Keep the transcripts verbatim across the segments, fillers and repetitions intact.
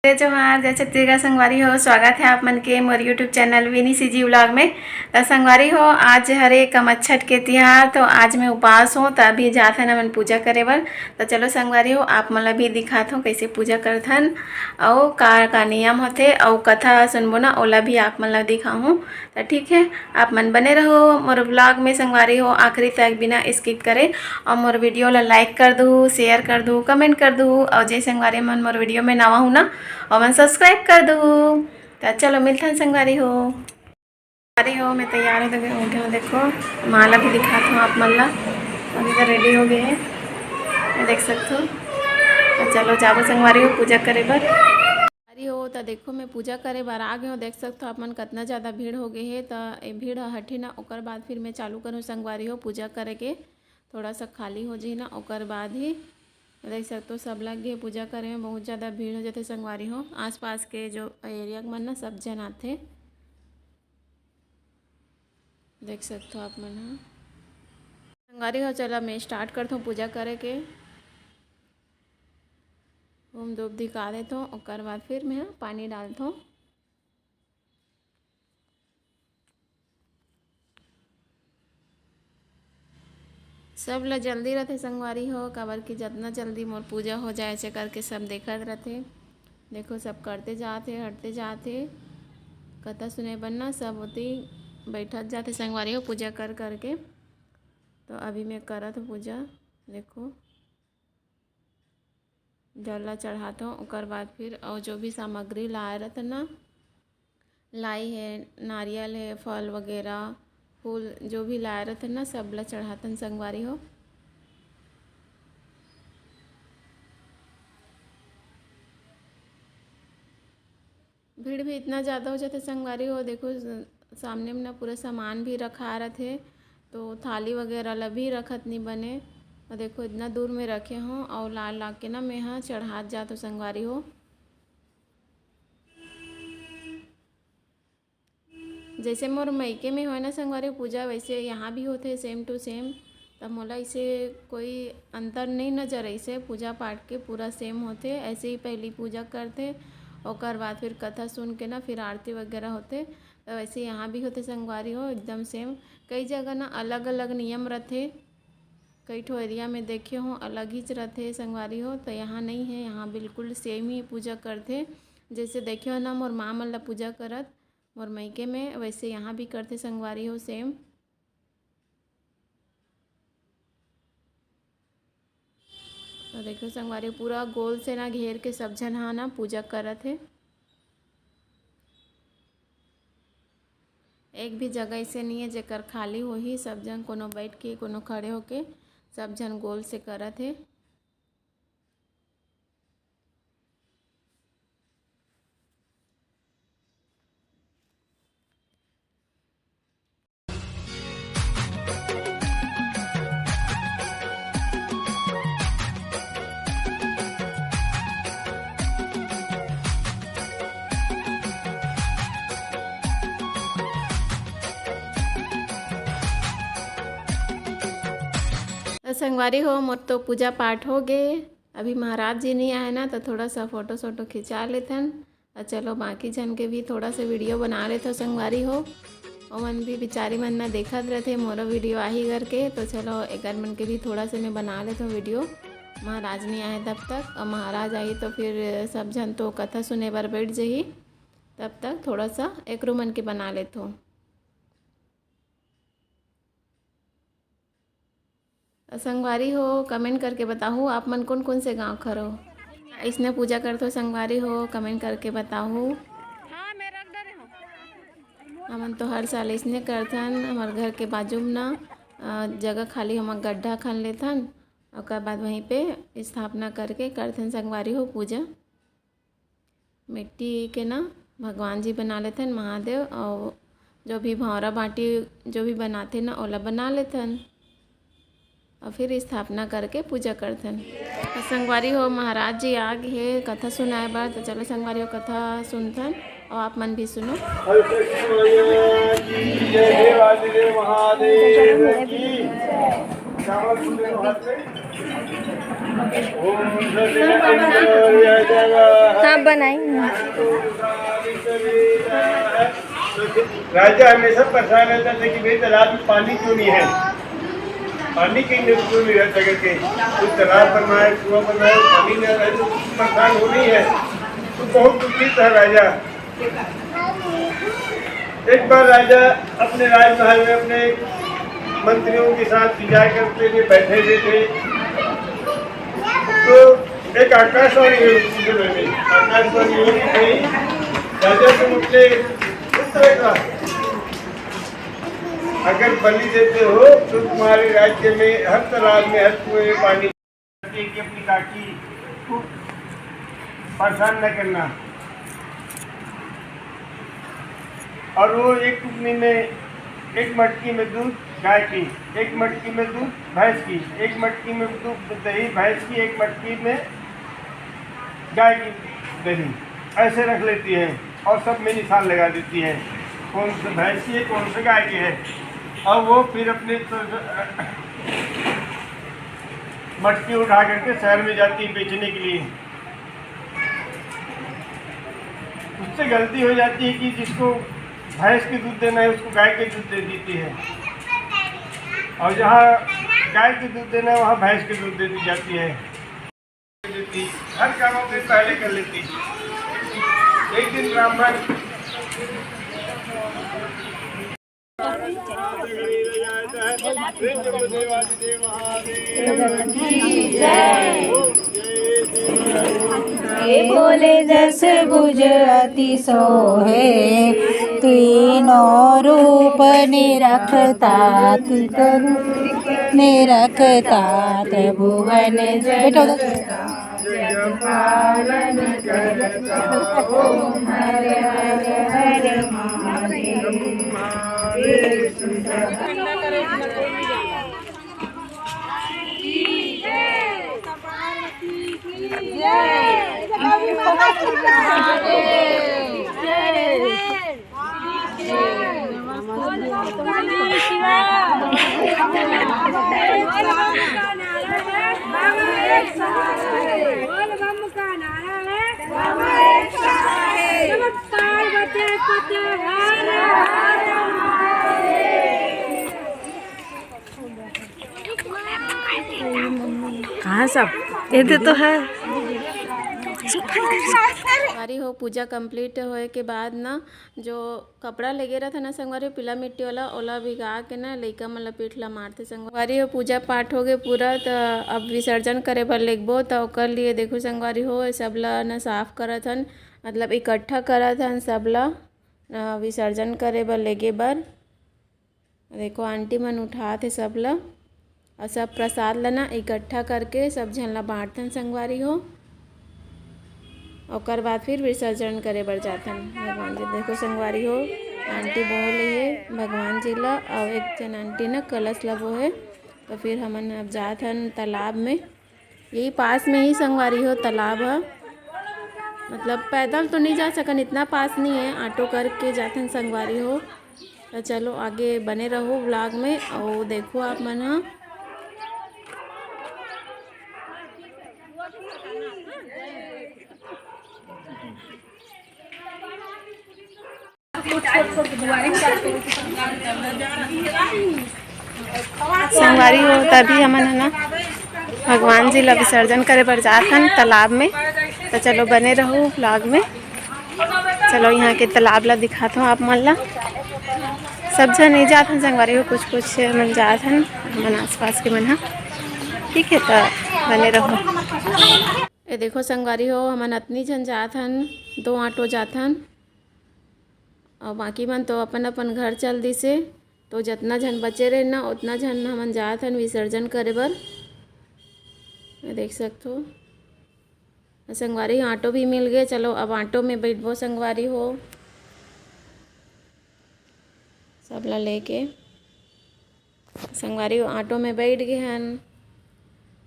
जय जोहार, जय छत्तीसगढ़ संगवारी हो। स्वागत है आप मन के मोर YouTube चैनल विनी सीजी व्लॉग में। त संगवारी हो, आज हरे कमच्छठ के तिहार, तो आज मैं उपास हूँ। त अभी जात हन हमन पूजा करे बर। त चलो संगवारी हो, आप मन ला भी दिखात हूँ कैसे पूजा करथन, अउ का का नियम होथे, अउ कथा सुनबो ना, ओला भी आप मन ला दिखाहूँ। त ठीक है, आप मन बने रहो मोर व्लॉग में संगवारी हो आखिरी तक बिना स्किप करे, और मोर वीडियो ला लाइक कर दू, शेयर कर दू, कमेंट कर दू, और जे संगवारी मन मोर वीडियो में नवा हूँ ना, और मन सब्सक्राइब कर दू। त चलो मिलथन संगवारी हो। संगवारी हो, मैं तैयार हो गए हूँ, देखो माला भी दिखात हूँ आप मन ला। अभी तो रेडी हो गए हैं, ये देख सकते हो। त चलो जाबो संगवारी हो पूजा करे बर। संगवारी हो, त देखो मैं पूजा करे बर आ गए हूँ। देख सकते हो आप मन कतना ज़्यादा भीड़ हो गए है। त ये भीड़ ह हटही ना, ओकर बाद फिर मैं चालू करूँ संगवारी हो पूजा करे के। थोड़ा सा खाली हो जाही ना, ओकर बाद ही देख सकते हो सब लग गए पूजा करे में। बहुत ज़्यादा भीड़ हो जाते संगवारी हो, आसपास के जो एरिया के मन ना सब झन आथे। देख सकते हो आप मन ह संगवारी हो। चलो मैं स्टार्ट करत हूँ पूजा करे के। ओम धूप दिखा देत हूँ, ओकर बाद फिर मैं ह पानी डालत हूँ। सब ला जल्दी रथे संगवारी हो, काबर कि जतना जल्दी मोर पूजा हो जाए, ऐसे करके सब देखत रथे। देखो सब करते जात हे, हटते जात हे। कथा सुने बर ना सब ओती बैठत जात हे संगवारी हो पूजा कर करके। तो अभी मैं करत हूँ पूजा। देखो जल ला चढ़ात हूँ, ओकर बाद फिर और जो भी सामग्री लाए रहत ना, लाई है, नारियल है, फल वगैरह, फूल, जो भी लाए रहत ना, सब ला चढ़ातन संगवारी हो। भीड़ भी इतना ज़्यादा हो जाथे संगवारी हो। देखो स-, सामने में ना पूरा सामान भी रखा रथे, तो थाली वगैरह ला भी रखत नहीं बने। और देखो इतना दूर में रखे हों और लाल ला के ना मैं हा चढ़ात जात हो संगवारी हो। जैसे मोर मइके में होय ना संगवारी पूजा, वैसे यहाँ भी होथे same to same। तब मोला इसे कोई अंतर नहीं नजर, ऐसे पूजा पाठ के पूरा same होथे। ऐसे ही पहली पूजा करथे, ओकर बाद फिर कथा सुन के ना फिर आरती वगैरह होथे। तो वैसे यहाँ भी होथे संगवारी हो, एकदम same। कई जगह ना अलग अलग नियम रथे, कई ठो एरिया में देखे हो अलग ही रथे संगवारी हो। तो यहाँ नहीं है, यहाँ बिल्कुल same ही पूजा करथे। जैसे देखे हो ना मोर माँ मन ला पूजा करत मोर मइके में, वैसे यहाँ भी करथे संगवारी हो same। तो देखो संगवारी, पूरा गोल से ना घेर के सब झन हा ना पूजा करत हे। एक भी जगह ऐसे नहीं है जेकर खाली होही, सब झन कोनो बैठ के, कोनो खड़े होके, सब झन गोल से करत हे। तो संगवारी हो, मोर तो पूजा पाठ हो गे। अभी महाराज जी नहीं आए ना, तो थोड़ा सा फोटो सोटो खिंचा लेथन। और चलो, बाकी झन के भी थोड़ा सा वीडियो बना लेथो संगवारी हो। ओमन भी बिचारी मन ना देखत रहथे मोरो वीडियो आही करके, तो चलो, एकर मन के भी थोड़ा सा मैं बना लेथो वीडियो। महाराज नहीं आए तब तक, और महाराज आही तो फिर सब झन तो कथा सुने बर बैठ जही। तब तक थोड़ा सा एकरो मन के बना लेथो। संगवारी हो, कमेंट करके बताहू, आप मन कोन कोन से गांव के हरो? इसने पूजा करथो संगवारी हो, कमेंट करके बताहू। हमन तो हर साल इसने करथन, हमर घर के बाजू में ना, अ, जगह खाली, हम गड्ढा खन लेथन, ओकर बाद वहीं पे स्थापना करके करथन संगवारी हो पूजा। मिट्टी के ना भगवान जी बना लेथन, महादेव, और जो भी भौरा बाटी जो भी बनाथे ना, ओला बना लेथन, और फिर स्थापना करके पूजा करथन। और संगवारी हो, महाराज जी आ गे हे कथा सुनाए बर, तो चलो संगवारी हो, कथा सुनथन और आप मन भी सुनो। जय देवादिदेव महादेव की। हाँ, बनाई। राजा हमेशा परेशान रहता था कि भाई, तालाब में पानी क्यों नहीं है, पानी कहीं नहीं, क्यों नहीं रहता करके। कुछ तालाब बनवाए, कुआं बनवाए, पानी नहीं आता है, तो परेशान हो रही है। तो बहुत दुखी था राजा। एक बार राजा अपने राजमहल में अपने मंत्रियों के साथ विचार करते हुए बैठे हुए थे, तो एक आकाशवाणी हुई उस समय में। आकाशवाणी हुई थी, राजा से मुझे पुत्र का, अगर बलि देते हो तो तुम्हारे राज्य में हर तालाब में, हर कुएं में पानी। कि अपनी काकी को परेशान न करना। और वो एक टुकनी में, एक मटकी में दूध गाय की, एक मटकी में दूध भैंस की, एक मटकी में दूध, दही भैंस की, एक मटकी में गाय की दही, ऐसे रख लेती है और सब में निशान लगा देती है, कौन से भैंस की है, कौन से गाय की है। और वो फिर अपने मटकी उठा करके शहर में जाती है बेचने के लिए। उससे गलती हो जाती है कि जिसको भैंस के दूध देना है, उसको गाय के दूध दे देती है, और जहाँ गाय के दूध देना है, वहाँ भैंस के दूध दे दी जाती है। हर काम अपने पहले कर लेती। एक दिन ब्राह्मण हे भोले दस भुज अति सोहे, तीनों रूप निरखता तितर निरखता त्रिभुवन। बेटा उधर। कहाँ सब? ये तो है। संगवारी हो, पूजा कंप्लीट होए के बाद ना, जो कपड़ा लेगे रहथे ना संगवारी हो, पीला मिट्टी वाला, ओला भिगा के ना लइका मन ला पीठ ला मारथे संगवारी हो। पूजा पाठ होगे पूरा, त अब विसर्जन करे बर लेगबो। त ओकर लिए देखो संगवारी हो, सबला ना साफ करत हन, मतलब इकट्ठा करत हन सबला, अ, विसर्जन करे बर लेगे बर। देखो आंटी मन उठात हे सब ल, अउ सब प्रसाद ल ना इकट्ठा करके सब झन ल बांटथन संगवारी हो। ओकर बाद फिर विसर्जन करे बर जाथन भगवान जी। देखो संगवारी हो, आंटी बोहे ले हे भगवान जी ल, अउ एक झन आंटी ना कलश ल बोहे। तो फिर हमन अब जाथन तालाब में। यही पास में ही संगवारी हो तालाब ह, मतलब पैदल तो नहीं जा सकन, इतना पास नहीं है, ऑटो करके जाथन संगवारी हो। तो चलो आगे बने रहो व्लॉग में। और देखो आप मन ह संगवारी हो, तभी हमन ह ना भगवान जी ला विसर्जन करे बर जात हन तालाब में। तो चलो बने रहो व्लॉग में। चलो यहाँ के तालाब ला दिखात हूँ आप मन ला। सब झन नहीं जात हन संगवारी हो, कुछ कुछ मन जात हन हमन आसपास के मन ह। ठीक है, तो बने रहो। ये देखो संगवारी हो, हमन अतनी झन जात हन, दो ऑटो जात हन। अउ बाकी मन तो अपन अपन घर चल दिसे। तो जतना झन बचे रहे ना, उतना झन हमन जात हन विसर्जन करे बर। ये देख सकत हो, संगवारी ऑटो भी मिल गए। चलो अब ऑटो में बैठबो संगवारी हो, सबला लेके। संगवारी ऑटो में बैठ गए हन।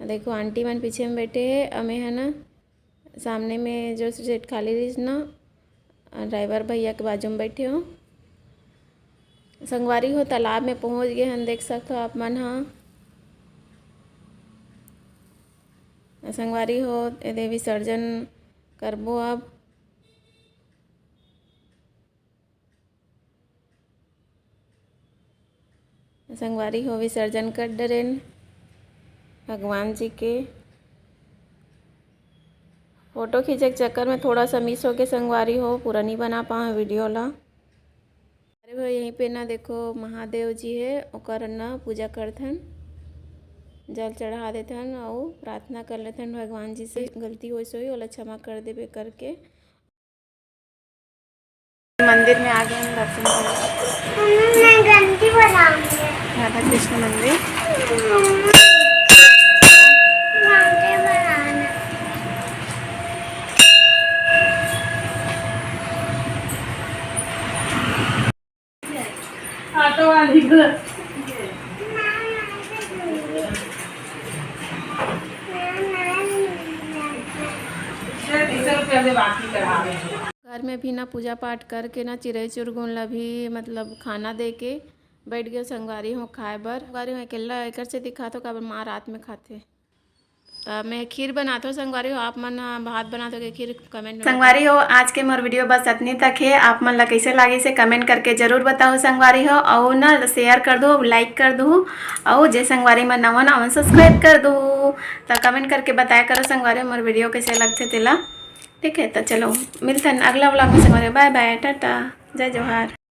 देखो आंटी मन पीछे में बैठे हैं, अमे है ना सामने में जो सीट खाली रहिस ना, ड्राइवर भैया के बाजू में बैठे हो। संगवारी हो, तालाब में पहुंच गए हन, देख सकत हो आप मन ह। संगवारी हो, एदे विसर्जन करबो अब। संगवारी हो, विसर्जन कर डरेन भगवान जी के। फोटो खींचे के चक्कर में थोड़ा सा मिस होके संगवारी हो, पूरा नहीं बना पाए वीडियो ला। अरे भाई, यहीं पे ना देखो, महादेव जी है, ओकर ना पूजा करथन, जल चढ़ा देथन अउ प्रार्थना कर लेथन भगवान जी से, गलती होइस होही, ओला क्षमा कर देबे करके। मंदिर में आ गए हैं दर्शन करने। मम्मी, मैं गंदी बना रही हूँ। राधा कृष्ण मंदिर। मम्मी, गंदी बनाना। ऑटो वाली को। घर में भी ना पूजा पाठ करके ना चिरई चुरगुन ला भी मतलब खाना दे के बैठ गए संगवारी हो खाए बर। संगवारी हो अकेला एकर से दिखात हो काबर माँ रात में खाथे। त मैं खीर बनात हो संगवारी हो, आप मन भात बनात हो के खीर कमेंट में संगवारी हो। आज के मोर वीडियो बस अतनी तक हे। आप मन ला कैसे लागे से कमेंट करके जरूर बताओ संगवारी हो, अउ ना शेयर कर दो, लाइक कर दो, अउ जे संगवारी मन नवा नवा सब्सक्राइब कर दो। त कमेंट करके बताया करो संगवारी हो मोर वीडियो कैसे लगथे तेला। ठीक है, त चलो मिलथन अगला व्लॉग में संगवारी हो। बाय बाय, टाटा, जय जोहार।